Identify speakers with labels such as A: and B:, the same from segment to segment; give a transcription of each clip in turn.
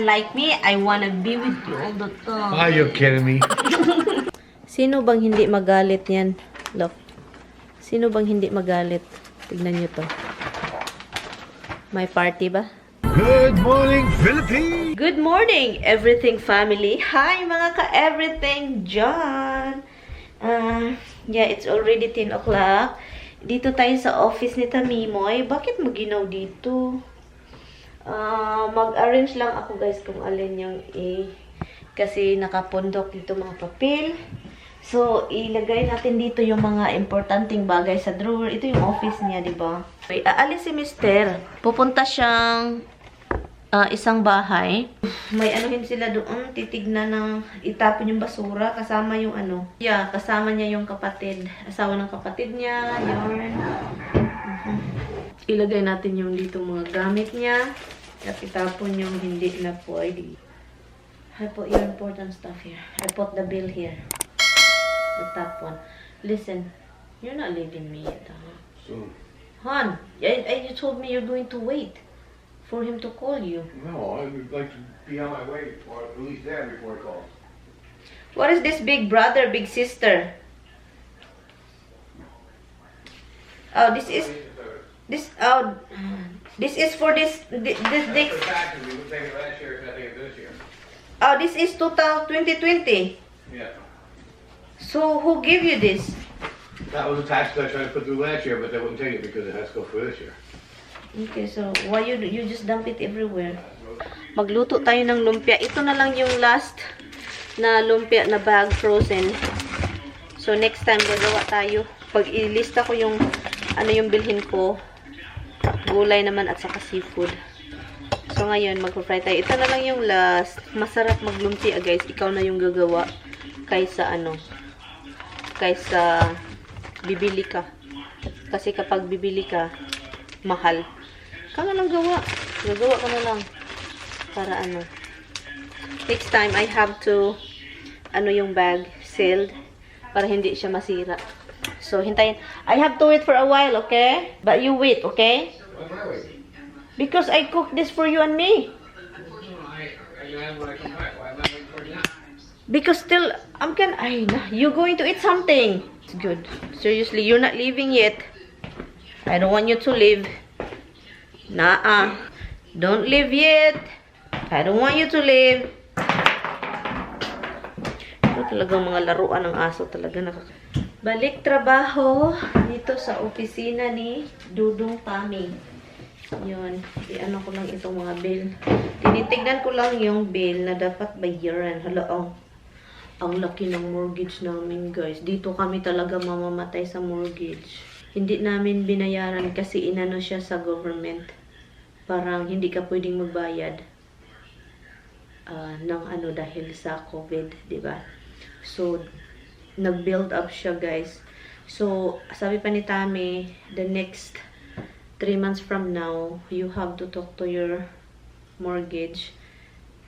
A: Like me, I wanna be with you all the time.
B: Are you kidding me?
A: Sino bang hindi magalit yan? Look. Sino bang hindi magalit? Tignan nyo to. May party ba?
B: Good morning, Philippines!
A: Good morning, everything family. Hi, mga ka-everything dyan. Yeah, it's already 10 o'clock. Dito tayo sa office ni Tamimoy. Bakit mo ginaw dito? Mag-arrange lang ako guys kung alin yung kasi nakapundok dito mga papel. So, ilagay natin dito yung mga importanteng bagay sa drawer. Ito yung office niya, di ba? Okay, aalis si Mister. Pupunta siyang isang bahay. May anuhin sila doon. Titignan ng itapon yung basura. Kasama yung Yeah, kasama niya yung kapatid. Asawa ng kapatid niya. Yun. Ilagay natin yung dito mga gamit niya. At itapon yung hindi na pwede. I put your important stuff here. I put the bill here. The top one. Listen, you're not leaving me yet, huh?
B: Soon.
A: Han, you told me you're going to wait for him to call you.
B: No, I would like to be on my way, or at least there before he calls.
A: What is this big brother, big sister? Oh, this is for this. Oh, this is 2020.
B: Yeah.
A: So who gave you this?
B: That was a tax that I tried to put through last year, but they wouldn't take it because it has to go for this year.
A: Okay, so why you just dump it everywhere? Magluto tayo ng lumpia. Ito na lang yung last na lumpia na bag frozen. So next time gagawa tayo. Pag ilista ko yung yung bilhin ko, gulay naman at saka seafood. So ngayon magpo-fry tayo. Ito na lang yung last. Masarap maglumpia, guys. Ikaw na yung gagawa kaysa kaysa bibili ka. Kasi kapag bibili ka, mahal. Ka na lang gawa. Gagawa ka na lang. Para next time, I have to, yung bag, sealed. Para hindi siya masira. So, hintayin. I have to wait for a while, okay? But you wait, okay?
B: Why am I waiting?
A: Because I cooked this for you and me. Because still, you're going to eat something. It's good. Seriously, you're not leaving yet. I don't want you to leave. Nah, don't leave yet. I don't want you to leave. Ito talagang mga laruan ng aso talaga. Balik trabaho dito sa opisina ni Dudong Tami. Yun. Ko lang itong mga bill. Tinitignan ko lang yung bill na dapat bayaran. Hala, ang laki ng mortgage namin, guys. Dito kami talaga mamamatay sa mortgage. Hindi namin binayaran kasi inano siya sa government. Parang hindi ka pwedeng magbayad ng dahil sa COVID, di ba? So, nag-build up siya, guys. So, sabi pa ni Tami, the next 3 months from now, you have to talk to your mortgage.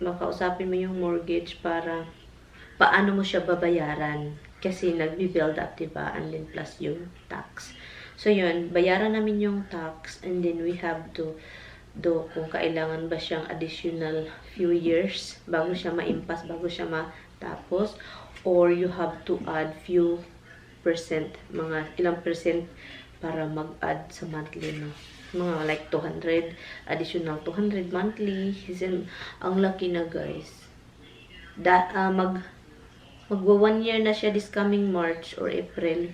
A: Makausapin mo yung mortgage para paano mo siya babayaran. Kasi nagbi-build up, diba? And then plus yung tax. So, yun. Bayaran namin yung tax. And then we have to do kung kailangan ba siyang additional few years bago siya ma-impasse, bago siya matapos. Or you have to add few percent. Mga ilang percent para mag-add sa monthly, no? Mga like 200. Additional 200 monthly. Kasi ang laki na, guys. Magwa 1 year na siya this coming March or April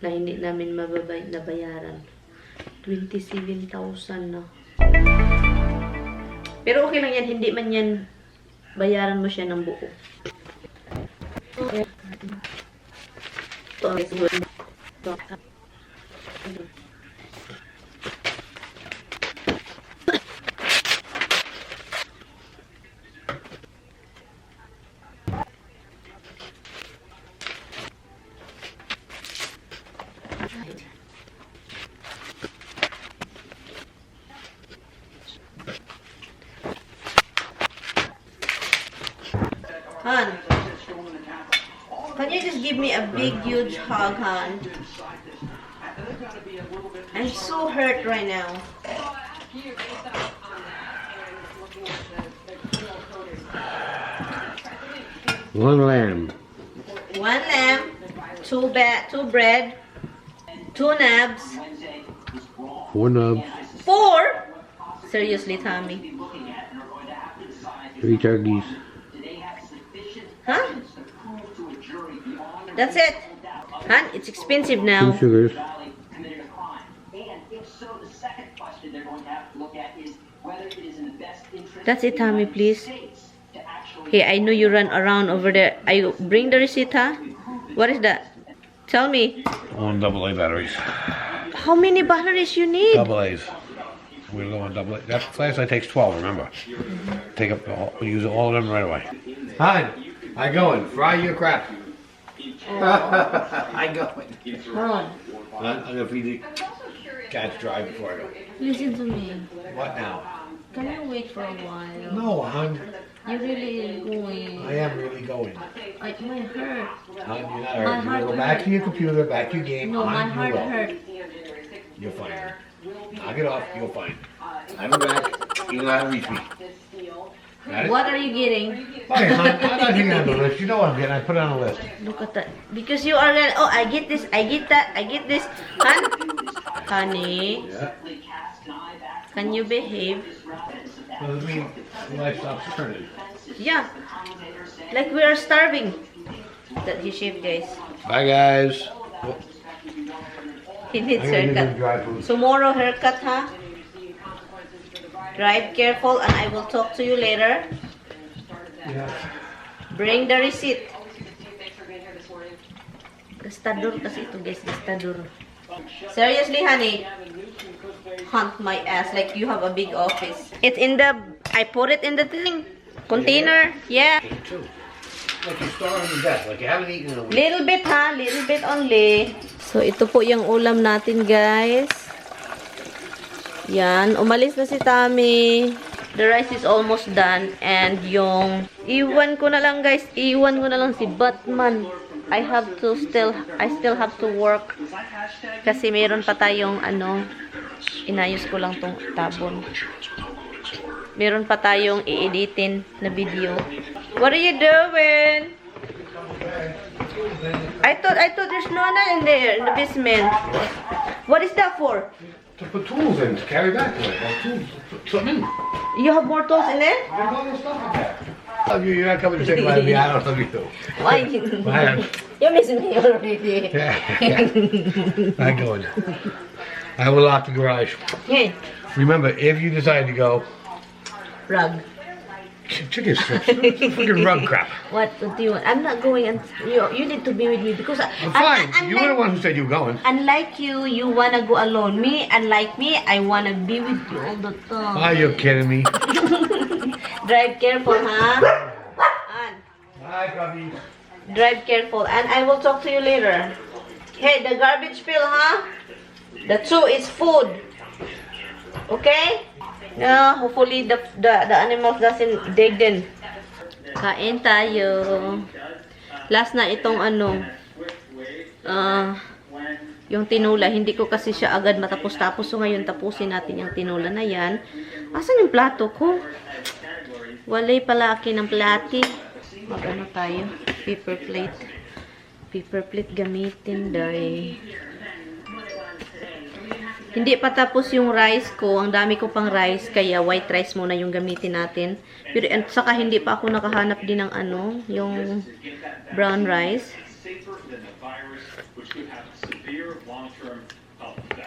A: na hindi namin nabayaran. 27,000 na. Pero okay lang yan. Hindi man yan bayaran mo siya ng buo. Han, can you just give me a big, huge hug, Han? I'm so hurt right now.
B: 1 lamb.
A: 1 lamb, 2 bread, 2 nabs.
B: 4 nubs.
A: 4? Seriously, Tommy?
B: 3 turkeys.
A: Huh? That's it. Huh? It's expensive now.
B: 2 sugars.
A: That's it, Tommy, please. Hey, I know you run around over there. I bring the receipt, huh? What is that? Tell me.
B: On AA batteries.
A: How many batteries you need?
B: AA's. We're low on AA. That flashlight takes 12, remember. Take up we use all of them right away. Hi, I going. Fry your crap. I going.
A: Oh,
B: I'm gonna feed the cats dry before I go.
A: listen to me.
B: What now?
A: Can you wait for a while?
B: No, hon.
A: You're really going.
B: I am really going.
A: My hurt.
B: Hon, you're not
A: My
B: hurt. You're gonna go
A: heart
B: back to your computer, back to your game.
A: No, my
B: You
A: heart
B: will.
A: hurt.
B: You're fine. Knock it off. You're fine. I'm back. You know how to reach me. Got it?
A: What are you getting?
B: Okay, hon. I'm not taking it on the list. You know what I'm getting. I put it on the list.
A: Look at that. Because you are gonna, oh, I get this, I get that, I get this. Honey,
B: Yeah.
A: can you behave?
B: Doesn't mean life stops turning.
A: Yeah. Like we are starving. That he shaved, guys.
B: Bye, guys.
A: He needs
B: I'm gonna give you
A: haircut.
B: dry food.
A: Tomorrow haircut, huh? Drive careful and I will talk to you later.
B: Yeah.
A: Bring the receipt. Gastador kasi ito, guys. Gastador. Seriously, honey. Hunt my ass like you have a big office. It's in the, I put it in the thing. Container. Yeah.
B: Like you store on the desk, like you haven't eaten in a week.
A: Little bit, ha? Little bit only. So, ito po yung ulam natin, guys. Yan. Umalis na si Tami. The rice is almost done. And yung, iwan ko na lang, guys. Iwan ko na lang si Batman. I still have to work. Kasi mayroon pa tayong, inayos ko lang tong tabon. Meron pa tayong i-editin na video. What are you doing? I thought there's no one in there, in the basement. What is that for?
B: To put tools in, to carry back to it. Like tools, put something in.
A: You have more tools in there?
B: There's all this stuff in there. You're not coming to say goodbye to me. I don't love you.
A: Why?
B: Bye.
A: You miss me already.
B: Yeah. I'm going. I will lock the garage.
A: Hey,
B: Remember, if you decide to go,
A: rug.
B: chicken strips, freaking rug crap.
A: What do you want? I'm not going, and you need to be with me because
B: I'm fine. You were the one who said you were going.
A: Unlike you wanna go alone. Me, unlike me, I wanna be with you all the time.
B: Are you kidding me?
A: Drive careful, huh? Ann,
B: Bye, Cubby.
A: drive careful, and I will talk to you later. Hey, the garbage fill, huh? The 2 is food. Okay? Yeah, hopefully the animals doesn't dig in. Kain tayo. Last na itong yung tinula. Hindi ko kasi siya agad matapos-tapos. So ngayon tapusin natin yung tinula na yan. Asan yung plato ko? Walay pala akin ng plati. Mag-ano tayo? Paper plate. Paper plate gamitin dahil. Hindi pa tapos yung rice ko. Ang dami ko pang rice. Kaya white rice muna yung gamitin natin. Pero at saka hindi pa ako nakahanap din ng yung brown rice.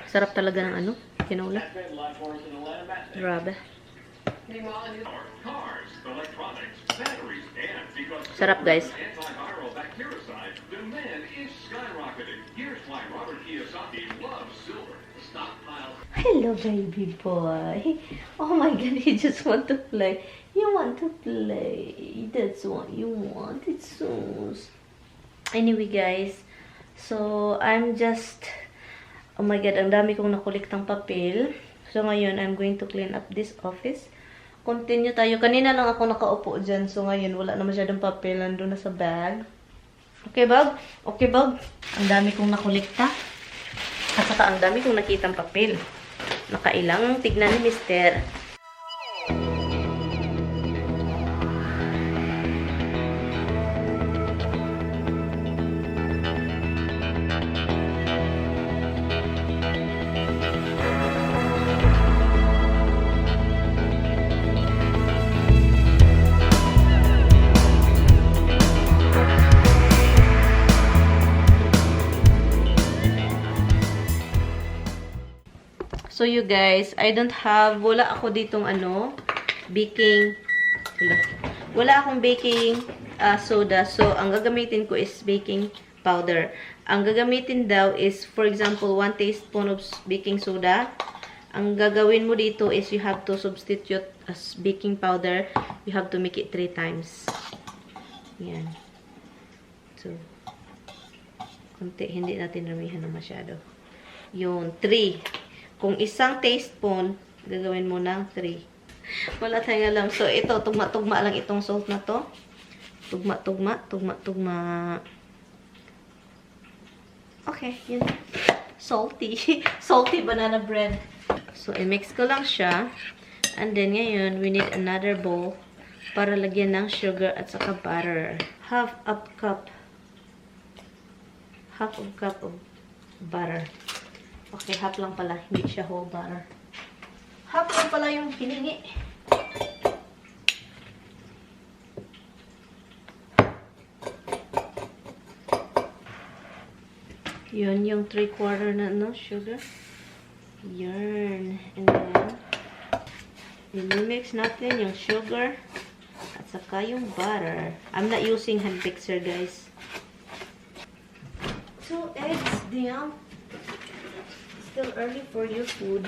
A: Sarap talaga ng tinola. Grabe. Sarap, guys. Hello, baby boy. Oh my God, you just want to play. You want to play. That's what you want. It's so. Anyway, guys. So, I'm just. Oh my God, ang dami kong nakuliktang papel. So, ngayon, I'm going to clean up this office. Continue tayo. Kanina lang ako nakaupo dyan. So, ngayon, wala na masyadong papel. Nandun na sa bag. Okay, Bob? Okay, Bob? Ang dami kong nakulikta. At saka, ang dami kong nakitang papel. Nakailang tignan ni Mister. So you guys, wala ako ditong ano, baking, wala akong baking soda. So, ang gagamitin ko is baking powder. Ang gagamitin daw is, for example, 1 teaspoon of baking soda. Ang gagawin mo dito is you have to substitute as baking powder. You have to make it 3 times. Yan. So, konti, hindi natin ramihan na masyado. Yun, 3. Kung isang teaspoon, gagawin mo ng 3. Wala tayong alam. So, ito, tugma-tugma lang itong salt na to. Tugma-tugma, tugma-tugma. Okay, yun. Salty. Salty banana bread. So, i-mix ko lang siya. And then, ngayon, we need another bowl para lagyan ng sugar at saka butter. Half a cup of butter. Okay, half lang pala. Hindi siya whole butter. Half lang pala yung hiningi. Yun, yung 3/4 na, no, sugar. Yun. And then, i-mix natin yung sugar at saka yung butter. I'm not using hand mixer, guys. 2 eggs, damn. Still early for your food.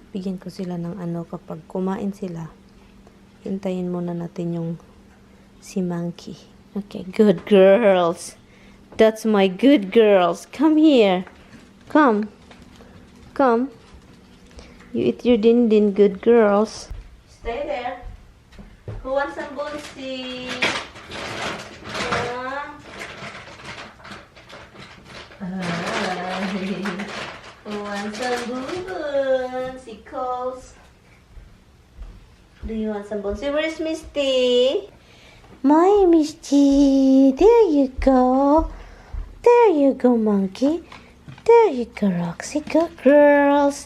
A: Bigyan ko sila ng ano, kapag kumain sila, hintayin muna natin yung si Monkey. Okay, good girls. That's my good girls. Come here. Come. Come. You eat your din-din, good girls. Stay there. Who wants some bunsi? Who wants some bunsicles? Do you want some bunsy? Where's Misty? My Misty. There you go. There you go, Monkey. There you go, Roxy. Good girls.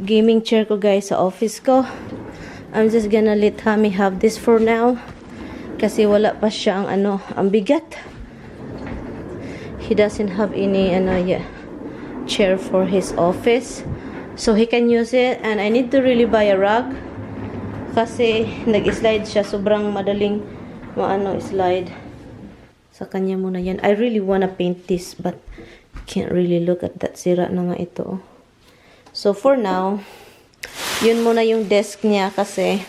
A: Gaming chair ko, guys, sa office ko. I'm just gonna let Hami have this for now. Kasi wala pa siya ang ang bigat. He doesn't have any chair for his office. So he can use it. And I need to really buy a rug. Kasi nag-slide siya. Sobrang madaling slide. Sa kanya muna yan. I really wanna paint this. But can't really look at that. Sira na nga ito. So for now, yun muna yung desk niya. Kasi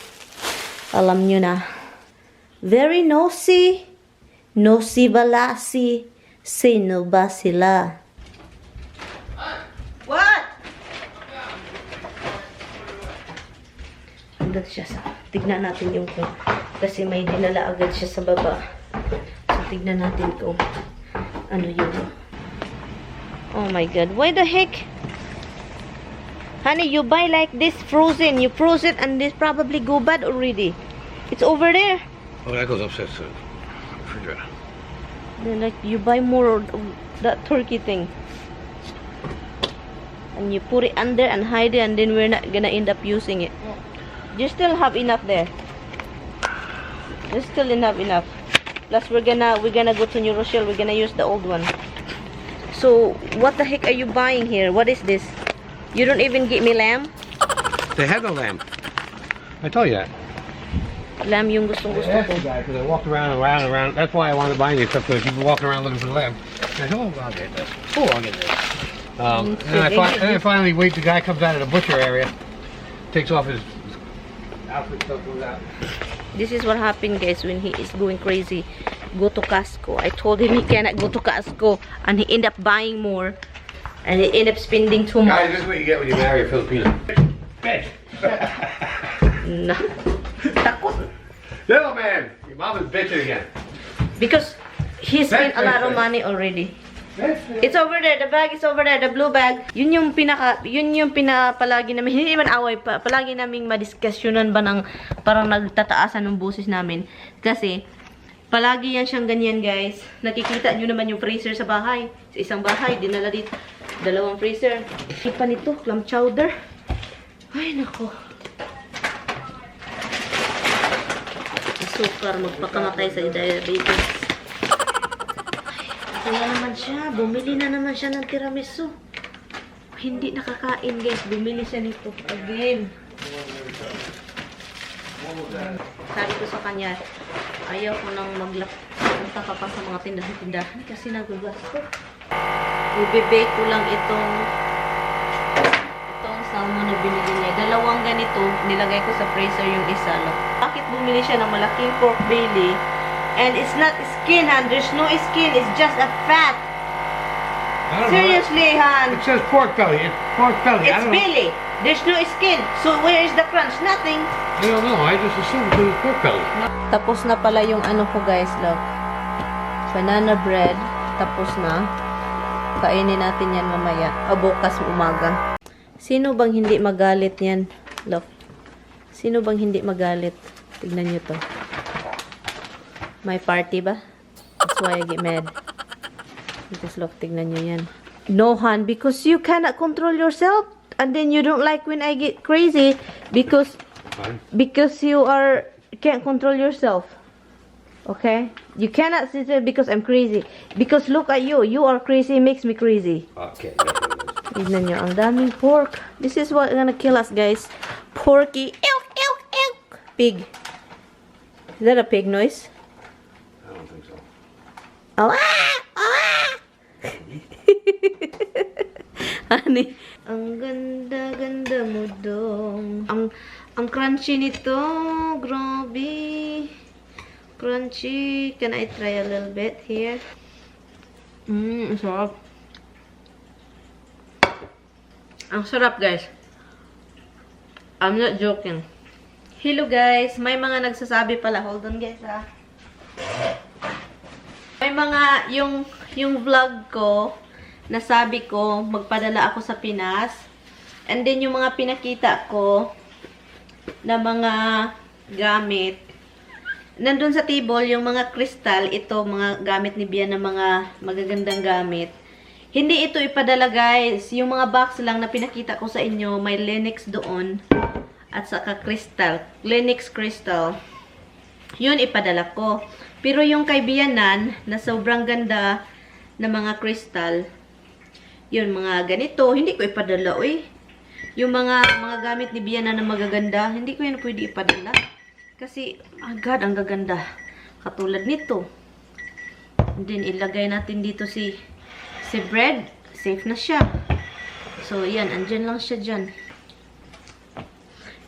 A: alam nyo na. Very nosy. Nosy balasi. Sino ba sila? What? Andun siya sa... Tignan natin yung kung... Kasi may dinala agad siya sa baba. So, tignan natin kung... Ano yun. Oh my God. Why the heck? Honey, you buy like this frozen. You froze it and this probably go bad already. It's over there.
B: Oh, that goes upstairs to the refrigerator.
A: Then like you buy more of that turkey thing. And you put it under and hide it, and then we're not gonna end up using it. You still have enough there. There's still enough. Plus we're gonna go to New Rochelle. We're gonna use the old one. So what the heck are you buying here? What is this? You don't even get me lamb?
B: They have no lamb. I told you that.
A: Lamb yung gustong-gusto
B: That's
A: ko.
B: the guy, because I walked around and around and around. That's why I wanted to buy these, except for people walking around looking for the lamb. And I said, oh, I'll get this. Oh, I'll get this. And then I finally wait. The guy comes out of the butcher area, takes off his outfit, stuff goes out.
A: This is what happened, guys, when he is going crazy. Go to Costco. I told him he cannot go to Costco, and he ended up buying more, and he ended up spending too much.
B: Guys, this is what you get when you marry a Filipino. Bitch.
A: No. Takot.
B: Little man, your mom is bitching again.
A: Because he spent a lot of money already. It's over there. The bag is over there. The blue bag. Yun yung pinapalagi namin. Hindi man away pa. Palagi naming madiskasyonan ba ng parang nagtataasan ng boses namin. Kasi, palagi yan siyang ganyan, guys. Nakikita nyo naman yung freezer sa bahay. Sa isang bahay, dinala dito. 2 freezer. Ipa nito, clam chowder. Ay, nako. Sukar, magpakamatay sa diabetes. Kaya naman siya, bumili na naman siya ng tiramisu. Hindi nakakain, guys. Bumili siya nito again. Sabi ko sa kanya, ayaw ko nang punta ka pa sa mga tindahan-tindahan kasi nagugasto. Ibibake ko lang itong salmon na binili niya. 2 ganito, nilagay ko sa freezer yung isa lang. Bakit bumili siya ng malaking pork belly? And it's not skin, Han. There's no skin. It's just a fat. Seriously, Han.
B: It says pork belly. It's pork belly.
A: It's belly. There's no skin. So where is the crunch? Nothing.
B: I don't know. I just assumed it was pork belly.
A: Tapos na pala yung ano ko, guys. Look. Banana bread. Tapos na. Kainin natin yan mamaya. O bukas umaga. Sino bang hindi magalit yan? Look. Sino bang hindi magalit? Tignan nyo to. May party ba? That's why I get mad. Just look, tignan nyo yan. No, Han, because you cannot control yourself. And then you don't like when I get crazy because you can't control yourself. Okay? You cannot sit there because I'm crazy. Because look at you. You are crazy. Makes me crazy.
B: Okay.
A: Tignan nyo, ang daming pork. This is what gonna kill us, guys. Porky. Elk, elk, elk. Pig. Is that a pig noise?
B: I don't think so.
A: Oh, ah! Ah! Honey, ang ganda-ganda mo dong. Ang crunchy nito. Grabe. Crunchy. Can I try a little bit here? Ang sarap. Ang sarap, guys. I'm not joking. Hello, guys. May mga nagsasabi pala. Hold on, guys, ha. May mga, yung vlog ko, nasabi ko, magpadala ako sa Pinas. And then, yung mga pinakita ko, na mga gamit, nandun sa table, yung mga kristal, ito, mga gamit ni Bia na mga magagandang gamit. Hindi ito ipadala, guys. Yung mga box lang na pinakita ko sa inyo, may Lennox doon. at saka crystal, Clinics crystal. Yun, ipadala ko. Pero yung kay Biyanan, na sobrang ganda na mga crystal, yun, mga ganito, hindi ko ipadala, uy. Yung mga gamit ni Biyanan na magaganda, hindi ko yan pwede ipadala. Kasi, agad, ang gaganda. Katulad nito. And then, ilagay natin dito si bread. Safe na siya. So, yan, andyan lang siya dyan.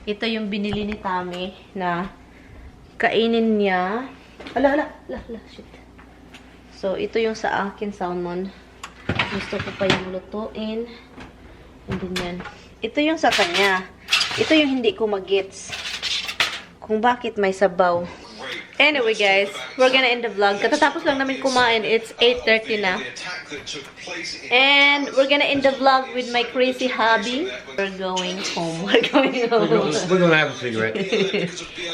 A: Ito yung binili ni Tami na kainin niya. Ala, shit. So, ito yung sa akin salmon. Gusto ko pa yung lutuin. And then yan. Ito yung sa kanya. Ito yung hindi ko mag-gets. Kung bakit may sabaw. Anyway guys, we're gonna end the vlog. Katatapos lang namin kumain. It's 8:30 na. And we're gonna end the vlog with my crazy hobby. We're going home. We're going home.
B: We're gonna have a cigarette.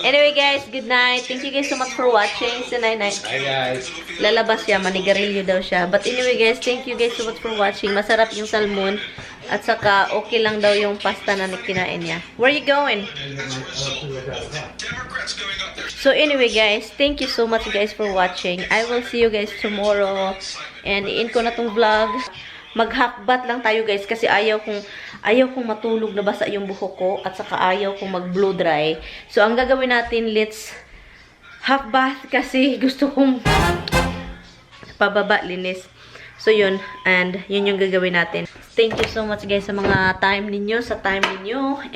A: Anyway guys, good night. Thank you guys so much for watching. Say night.
B: Hi guys.
A: Lalabas siya, manigarilyo daw siya. But anyway guys, thank you guys so much for watching. Masarap yung salmon. At saka, okay lang daw yung pasta na kinain niya. Where are you going? So anyway guys, thank you so much guys for watching. I will see you guys tomorrow. And i-end ko na tong vlog. Maghakbat lang tayo guys kasi ayaw kong matulog na basa yung buhok ko. At saka ayaw kong mag-blow dry. So ang gagawin natin, let's half bath kasi gusto kong pababa, linis. So, yun. And, yun yung gagawin natin. Thank you so much, guys, sa mga time ninyo.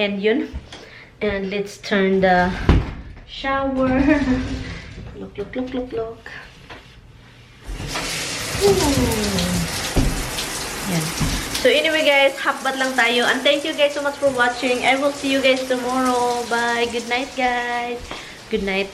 A: And, yun. And, let's turn the shower. Look. Yan. So, anyway, guys, hapbat lang tayo. And, thank you, guys, so much for watching. I will see you guys tomorrow. Bye. Good night, guys. Good night.